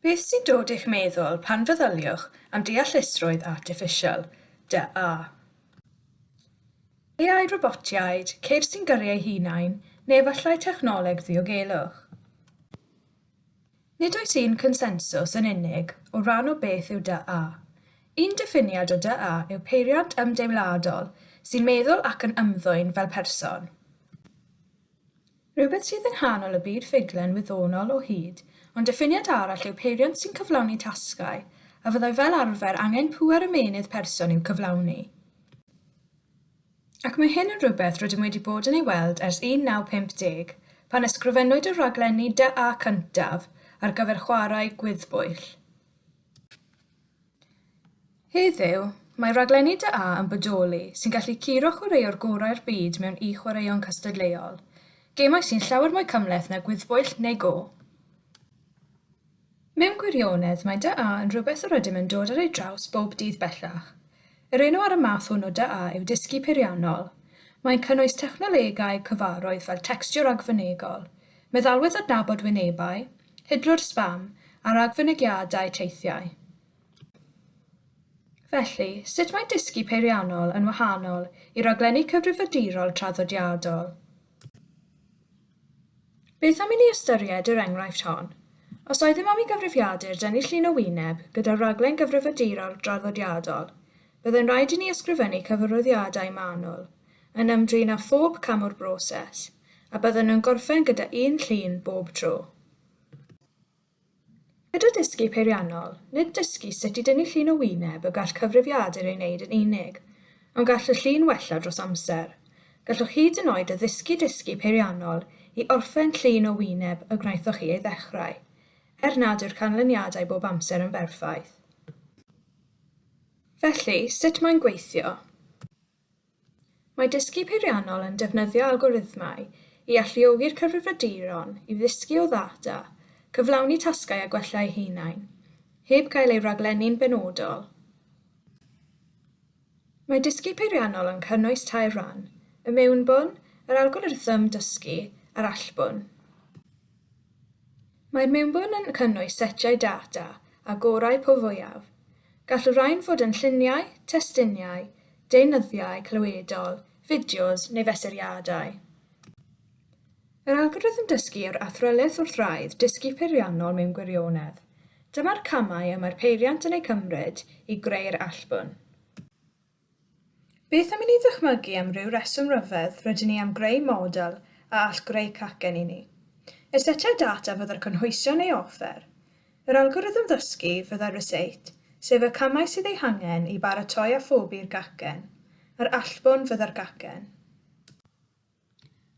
Beth sy'n dod i'ch meddwl pan feddyliwch am deallusrwydd artiffisial, DA? AI robotiaid, ceir sy'n gyrru eu hunain, neu efallai technoleg ddiogelwch? Nid oes un consensws yn unig o ran o beth yw DA. Un diffiniad o DA yw peiriant ymdeimladol sy'n meddwl ac yn ymddwyn fel person. Rhywbeth sydd yng nghanol y byd ffuglen wyddonol o hyd, ond diffiniad arall yw peiriant sy'n cyflawni tasgau a fyddai fel arfer angen pŵer ymennydd person i'w cyflawni. Ac mae hyn yn rhywbeth rydym wedi bod yn ei weld ers 1950, pan ysgrifennwyd y rhaglenni DA cyntaf ar gyfer chwarae gwyddbwyll. Heddiw, mae rhaglenni DA yn bodoli sy'n gallu curo chwaraewr gorau'r byd mewn e-chwaraeon cystadleuol, gemau sy'n llawer mwy cymhleth na gwyddbwyll neu Go. Mewn gwirionedd, mae DA yn rhywbeth yr ydym yn dod ar ei draws bob dydd bellach. Yr enw ar y math hwn o DA yw dysgu peiriannol. Mae'n cynnwys technolegau cyfarwydd fel tecstio ragfynegol, meddalwedd adnabod wynebau, hidlwr sbam, a rhagfynegiadau teithiau. Felly, sut mae dysgu peiriannol yn wahanol i raglenni cyfrifiadurol traddodiadol? Beth am i ni ystyried yr enghraifft hon? Os oeddem am i gyfrifiadur dynnu llun o wyneb gyda rhaglen gyfrifiadurol draddodiadol, byddai'n rhaid i ni ysgrifennu cyfarwyddiadau manwl, yn ymdrin â phob cam o'r broses, a bydden nhw'n gorffen gyda un llun bob tro. Gyda dysgu peiriannol, nid dysgu sut i dynnu llun o wyneb y gall cyfrifiadur ei wneud yn unig, ond gall y llun wella dros amser. Gallwch hyd yn oed addysgu dysgu peiriannol i orffen llun o wyneb y gwnaethoch chi ei ddechrau, er nad yw'r canlyniadau bob amser yn berffaith. Felly, sut mae'n gweithio? Mae dysgu peiriannol yn defnyddio algorithmau i alluogi'r cyfrifiaduron i ddysgu o ddata, cyflawni tasgau a gwella eu hunain, heb gael eu rhaglennu'n benodol. Mae dysgu peiriannol yn cynnwys tair rhan, y mewnbwn, yr algorithm dysgu, a'r allbwn. Mae'r mewnbwn yn cynnwys setiau data a gorau po fwyaf. Gall y rhain fod yn lluniau, testunau, deunyddiau clywedol, fideos neu fesuriadau. Yr algorithm dysgu yw'r athrylith wrth wraidd dysgu peiriannol mewn gwirionedd. Dyma'r camau y mae'r peiriant yn eu cymryd i greu'r allbwn. Beth am i ni ddychmygu am ryw reswm rhyfedd rydyn ni am greu model a all greu cacen i ni? Y setiau data fyddai'r cynhwysion neu offer. Yr algorithm ddysgu fyddai'r ryseit, sef y camau sydd eu hangen i baratoi a phobi'r gacen. Yr allbwn fyddai'r gacen.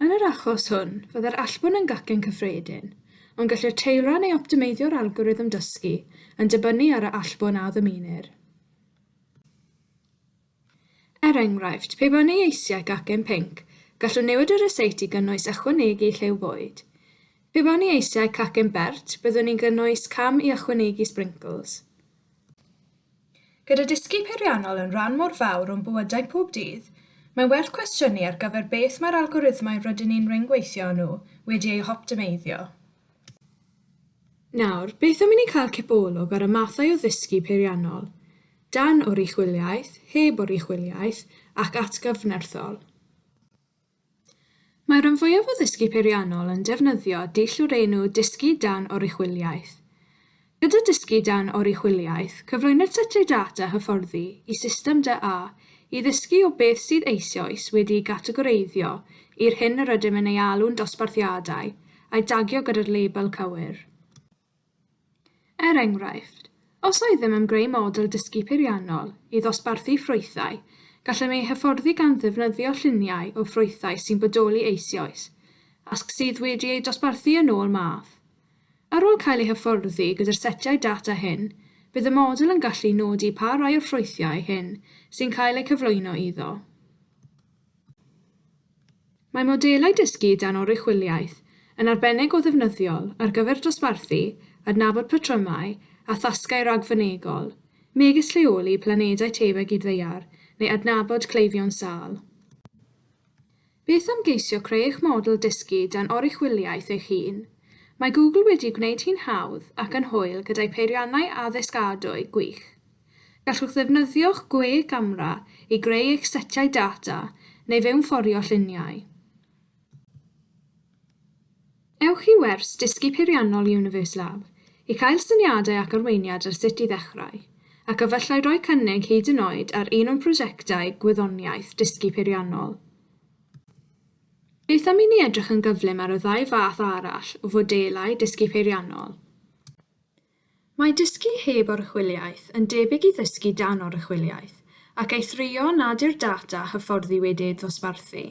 Yn yr achos hwn, fyddai'r allbwn yn gacen cyffredin, ond gellir teilwra neu optimeiddio'r algorithm dysgu yn dibynnu ar y allbwn a ddymunir. Er enghraifft, pe bawn ni eisiau gacen pinc, gallwn newid y ryseit i gynnwys ychwanegu lliw bwyd. Pe bawn ni eisiau cacen bert, byddwn ni'n gynnwys cam i ychwanegu sprinkles. Gyda dysgu peiriannol yn rhan mor fawr o'n bywydau pob dydd, mae'n werth cwestiynu ar gyfer beth mae'r algorithmau rydyn ni'n rhyngweithio â nhw wedi eu hoptimeiddio. Nawr, beth am i ni cael cipolwg ar y mathau o ddysgu peiriannol? Dan oruchwyliaeth, heb oruchwyliaeth, ac atgyfnerthol. Mae'r rhan fwyaf o ddysgu peiriannol yn defnyddio dull o'r enw dysgu dan oruchwyliaeth. Gyda dysgu dan oruchwyliaeth, cyflwynir setiau data hyfforddi i system DA i ddysgu o beth sydd eisoes wedi'i gategoreiddio i'r hyn yr ydym yn ei alw'n dosbarthiadau, a'i dagio gyda'r label cywir. Er enghraifft, os oeddem am greu model dysgu peiriannol i ddosbarthu ffrwythau, gallem ei hyfforddi gan ddefnyddio lluniau o ffrwythau sy'n bodoli eisoes, ac sydd wedi eu dosbarthu yn ôl math. Ar ôl cael ei hyfforddi gyda'r setiau data hyn, bydd y model yn gallu nodi pa rai o'r ffrwythiau hyn sy'n cael eu cyflwyno iddo. Mae modelau dysgu dan oruchwyliaeth yn arbennig o ddefnyddiol ar gyfer dosbarthu, adnabod patrymau a thasgau rhagfynegol, megis lleoli planedau tebyg i'r Ddaear neu adnabod cleifion sâl. Beth am geisio creu eich model dysgu dan oruchwyliaeth eich hun? Mae Google wedi gwneud hi'n hawdd ac yn hwyl gyda'i pheiriannau addysgadwy gwych. Gallwch ddefnyddio'ch gwe-gamera i greu eich setiau data neu fewnforio lluniau. Ewch i wers Dysgu Peiriannol Universe Lab i cael syniadau ac arweiniad ar sut i ddechrau, ac efallai roi cynnig hyd yn oed ar un o'n prosiectau gwyddoniaeth dysgu peiriannol. Beth am i ni edrych yn gyflym ar y ddau fath arall o fodelau dysgu peiriannol? Mae dysgu heb oruchwyliaeth yn debyg i ddysgu dan oruchwyliaeth, ac eithrio nad yw'r data hyfforddi wedi ei ddosbarthu.